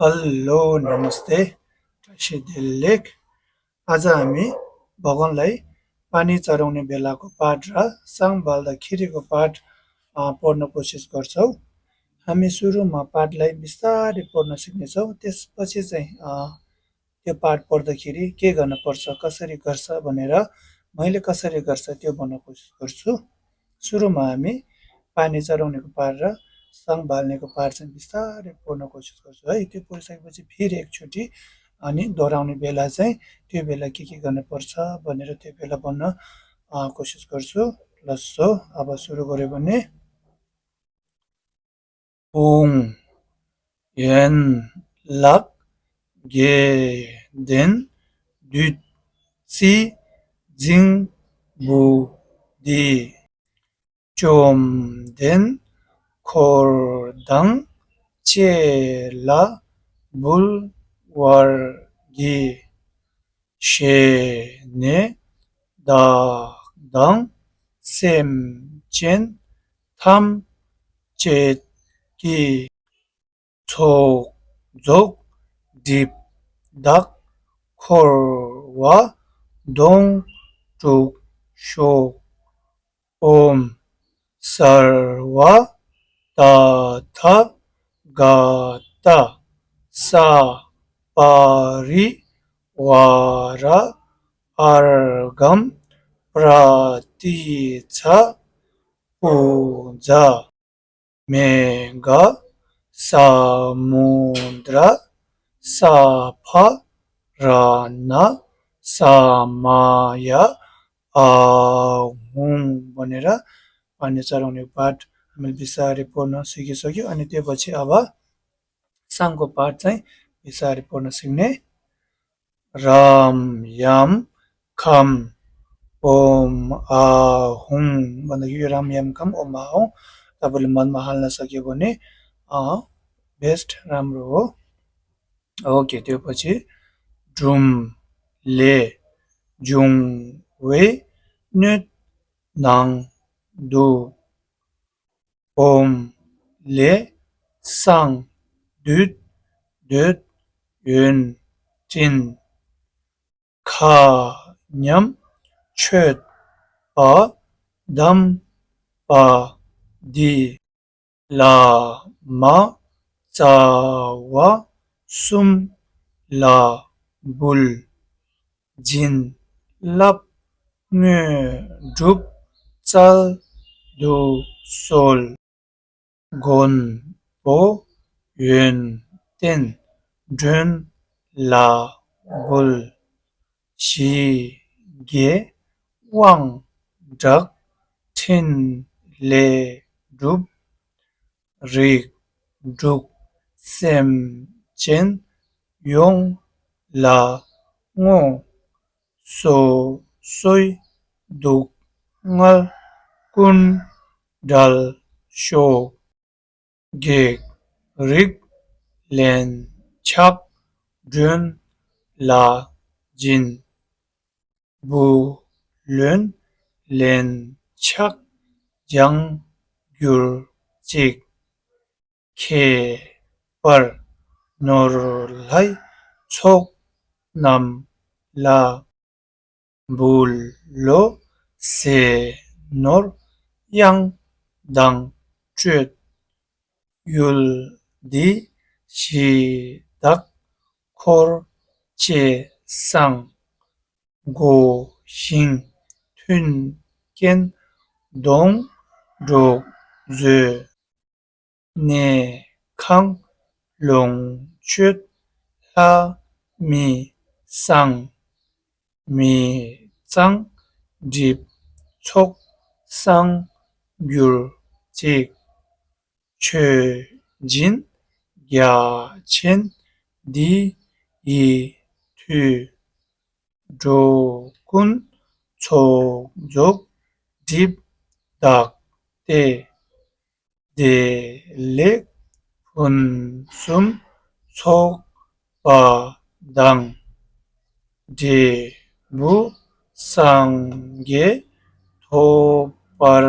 Hello नमस्ते सिद्धि लेख। आज हामी भगवानलाई पानी चढाउने बेलाको पाठ र साङ बाल्दाखिरीको पाठ पढ्न कोसिस गर्छौँ। हामी सुरुमा पाठलाई बिस्तारै पढ्न सिक्नेछौँ। त्यसपछि चाहिँ त्यो पाठ पढ्दाखेरि के गर्नुपर्छ, कसरी गर्छ भनेर मैले कसरी गर्छ त्यो भन्न कोसिस गर्छु। सुरुमा हामी पानी चढाउनेको पाठ र साङ बाल्नेको पाठ चाहिँ बिस्तारै पढ्न कोसिस गर्छु है। त्यो पढिसकेपछि फेरि एकचोटि अनि दोहोऱ्याउने बेला चाहिँ त्यो बेला के गर्नुपर्छ भनेर त्यो बेला भन्न कोसिस गर्छु। ल सो अब सुरु गऱ्यो भने 옹, 연락, 게된, 뉘치, 징부디, 좀된, 콜당, 젤라, 물월기, 셰네, 다당, 셈젠, 탐제기, 촉족, 딥닥, 콜와, 동쪽, 쇼, 옴, sarwa tata gata sa pari wara argam praticha puja mega samudra sapa rana samaya ahum भनेर पानी चढाउने पाठ हामीले बिस्तारै पढ्न सिकिसक्यो। अनि त्यो पछि अब साङको पाठ चाहिँ बिस्तारै पढ्न सिक्ने। राम याम खम ओम आहुङ भन्दाखेरि राम याम खम ओम आहुङ तपाईँले मनमा हाल्न सक्यो भने बेस्ट राम्रो हो। ओके, त्यो पछि ड्रुम ले जुङ वे न्युट नाङ दु ôm lễ sang đứt đứt yun tin kha nhắm chöt pa dam pa di la ma cha wa sum la bul jin lap ngö drup chal du sol gon bo yuen ten dren la bul shi ge wang dak tin le drup rik druk sem chen yong la ngo so soi duk ngal kun dal sho gek rik len chak dun la jin bu luen len chak yang gyur chik ke par nor lai chok nam la bul lo se nor yang dang chöt yul di shi dak kor che sang go xing tun ken dong ro zö ne kang long chöt la mi sang mi chang dip chok sang gyur chik chö jin ya chen di i thu dro kun cho jok dip dak te de le hun sum chok pa dang de bu sang ge tho par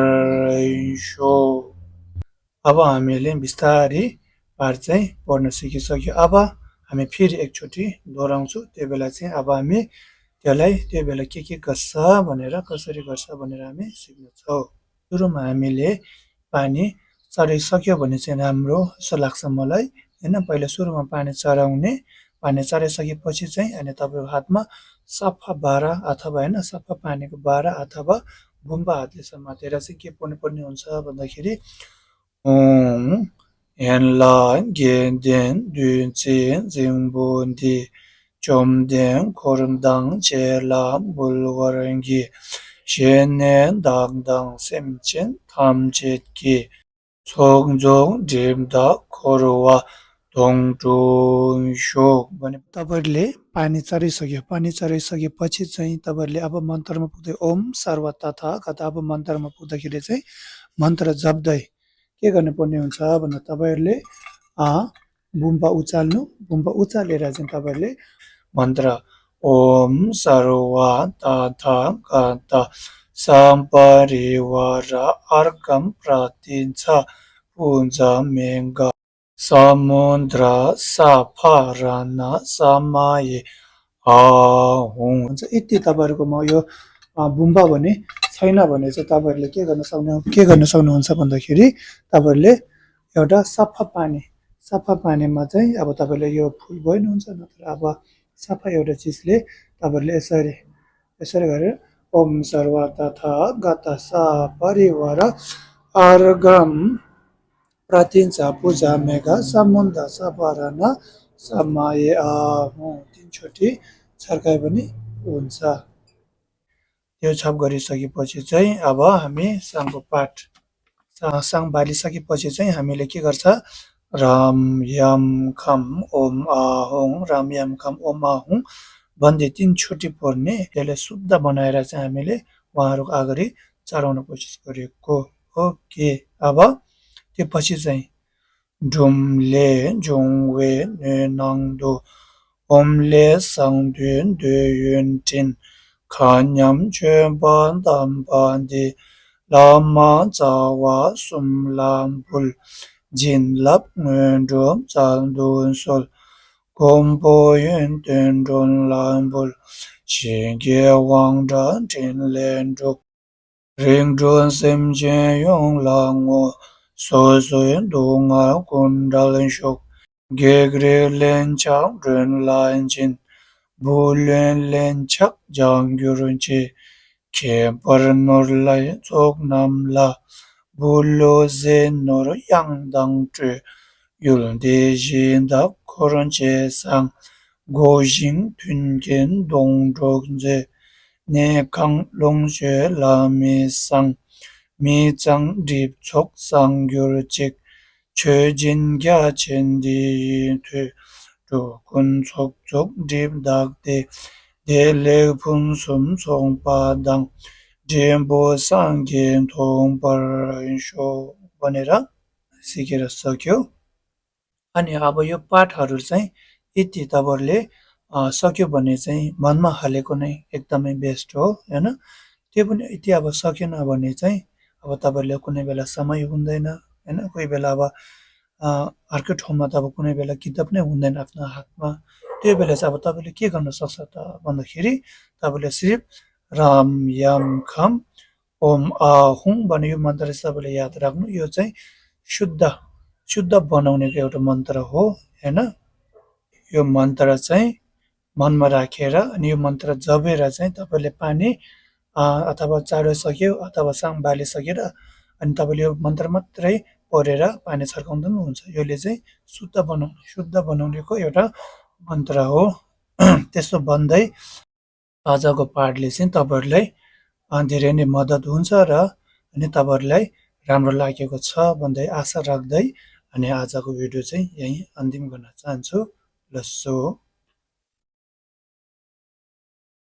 sho। अब हामीले बिस्तारै पाठ चाहिँ पढ्न सिकिसक्यो। अब हामी फेरि एकचोटि दोहोऱ्याउँछु। त्यो बेला चाहिँ अब हामी त्यसलाई त्यो बेला के गर्छ भनेर कसरी गर्छ भनेर हामी सिक्नेछौँ। सुरुमा हामीले पानी चढाइसक्यो भने चाहिँ राम्रो जस्तो लाग्छ मलाई होइन। पहिला सुरुमा पानी चढाउने, पानी चढाइसकेपछि चाहिँ अनि तपाईँको हातमा सफा बारा अथवा होइन सफा पानीको बारा अथवा बुम्बा हातले समातेर चाहिँ के पर्नुपर्ने हुन्छ भन्दाखेरि ओम हेन लान गेन देन दुन चेन जिङबुन दि चोम देन खोरङदाङ चेलाम बुलवरङ्गी शेनेन दाङदाङ सेमचेन थामचेतकी छोङजोङ ढिमदा खोरुवा धोङटुङसोक भने तपाईँहरूले पानी चढिसक्यो। पानी चढिसकेपछि चाहिँ तपाईँहरूले अब मन्त्रमा पुग्दै ओम सर्वतथ कता अब मन्त्रमा पुग्दाखेरि चाहिँ मन्त्र जप्दै के गर्नुपर्ने हुन्छ भन्दा तपाईँहरूले बुम्बा उचाल्नु, बुम्बा उचालेर चाहिँ तपाईँहरूले मन्त्र ओम सर्वतथ कता सम्परिवार अर्कम प्रतिन्छ पुञ्जमेङ्ग समुद्र सफरन समय हुँ हुन्छ। यति तपाईँहरूकोमा यो बुम्बा भने छैन भने चाहिँ तपाईँहरूले के गर्न सक्नुहुन्छ भन्दाखेरि तपाईँहरूले एउटा सफा पानीमा चाहिँ अब तपाईँले यो फुल भइनुहुन्छ नत्र अब सफा एउटा चिजले तपाईँहरूले यसरी गरेर ओम सर्वतथ गत परिवार अर्गम प्रतिन्छ पूजा मेघा समुद्र सफरन समय आहुँ तिनचोटि छर्काए पनि हुन्छ। त्यो छाप गरिसकेपछि चाहिँ अब हामी साङको पाठ साङ बालिसकेपछि चाहिँ हामीले के गर्छ राम यम खम ओम आहुङ राम यम खम ओम आहुङ भन्दै तिनचोटि पढ्ने त्यसलाई शुद्ध बनाएर चाहिँ हामीले उहाँहरूको अगाडि चढाउन कोसिस गरेको। ओके, अब त्यो पछि चाहिँ ढुमले जोङवे नङदो ओमले सङद्युन दुयुन्टिन खन्यम चेम्बान दाम्बान्दी लामा चावा सुमलाम्बुल जिनलाप न्डुम चालदुन sole गोम्बोयुन दुनडुन लाम्बुल शिगे वाङडन टिनलेन्डुक रिङडुन सिमजेन yung lango sozuin dunga kundalin shok gegre lenchak dun lanjin bulen lenchak jangyurunchi kempar norlai chok namla bulo zen nor yangdang tu yulde jindak koronche sang gojing tungen dongdogze ne kang longje lami sang mi chang dip chok sang gyur chik chö jin gya chen di tu ru kun chok chok dip dak de le pun sum chong pa dang dem bo sang gen thong par sho भनेर सिकेर सक्यो। अनि अब यो पाठहरू चाहिँ यति तपाईँहरूले सक्यो भने चाहिँ मनमा हालेको नै एकदमै बेस्ट हो होइन। त्यो पनि यति अब सकेन भने चाहिँ अब तपाईँहरूले कुनै बेला समय हुँदैन होइन, कोही बेला अब अर्कै ठाउँमा त अब कुनै बेला किताब नै हुँदैन आफ्नो हातमा। त्यो बेला चाहिँ अब तपाईँले के गर्न सक्छ त भन्दाखेरि तपाईँले सिर्फ राम यम खम ओम आहुङ भन्ने यो मन्त्र चाहिँ तपाईँले याद राख्नु। यो चाहिँ शुद्ध बनाउनेको एउटा मन्त्र हो होइन। यो मन्त्र चाहिँ मनमा राखेर अनि यो मन्त्र जपेर चाहिँ तपाईँले पानी अथवा चाडिसक्यो अथवा साङ बालिसकेर अनि तपाईँले यो मन्त्र मात्रै पढेर पानी छर्काउँदा पनि हुन्छ। यसले चाहिँ शुद्ध बनाउनेको एउटा मन्त्र हो। त्यसो भन्दै आजको पाठले चाहिँ तपाईँहरूलाई धेरै नै मद्दत हुन्छ र अनि तपाईँहरूलाई राम्रो लागेको छ भन्दै आशा राख्दै अनि आजको भिडियो चाहिँ यहीँ अन्तिम गर्न चाहन्छु। ल सो